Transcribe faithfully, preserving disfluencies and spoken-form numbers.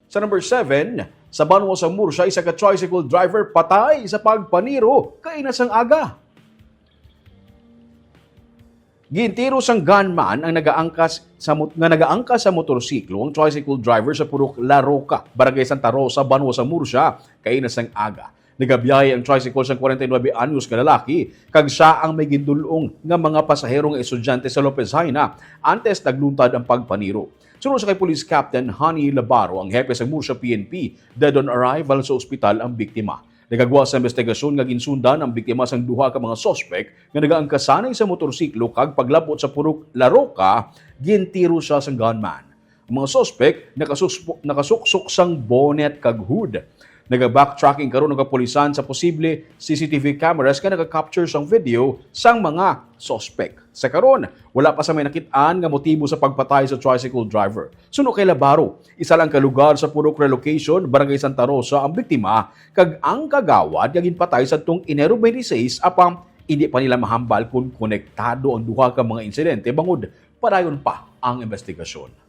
Sa number seven, sa banwa sa Murcia, isa ka tricycle driver patay sa pagpaniro kaina sang aga. Gintiro sang gunman ang nagaangkas sa mot-, nga nagaangkas sa motorsiklo ang tricycle driver sa Purok La Roca, Barangay Santa Rosa, banwa sa Murcia, kaina sang aga. Nagabiyahe ang tricycle sang forty-nine anyos nga lalaki, kag siya ang may gindul-ong nga mga pasahero nga estudyante sa Lopez Jaena antes nagluntad ang pagpaniro. Suno sa kay Police Captain Honey Labaro, ang hepe sa Murcia P N P, dead on arrival sa ospital ang biktima. Nagagwa sa investigasyon nga ginsundan ang biktima sang duha ka mga suspek nga nagaangkasanay sa motorsiklo kag paglabot sa Purok La Roca, gintiro siya sang gunman. Ang mga suspek nakasuspo-, nakasuksok sang bonnet kag hood. Naga-backtracking karon ang kapulisan sa posible C C T V cameras nga naka-capture sang video sang mga suspek. Sa karon, wala pa sa may nakit-an nga motibo sa pagpatay sa tricycle driver. Suno kay Labaro, isa lang ka lugar sa Purok Relocation, Barangay Santa Rosa ang biktima, kag ang kagawad nga ginpatay sadtong Enero twenty-six, apang hindi pa nila mahambal kon konektado ang duha ka mga insidente bangod padayon pa ang investigasyon.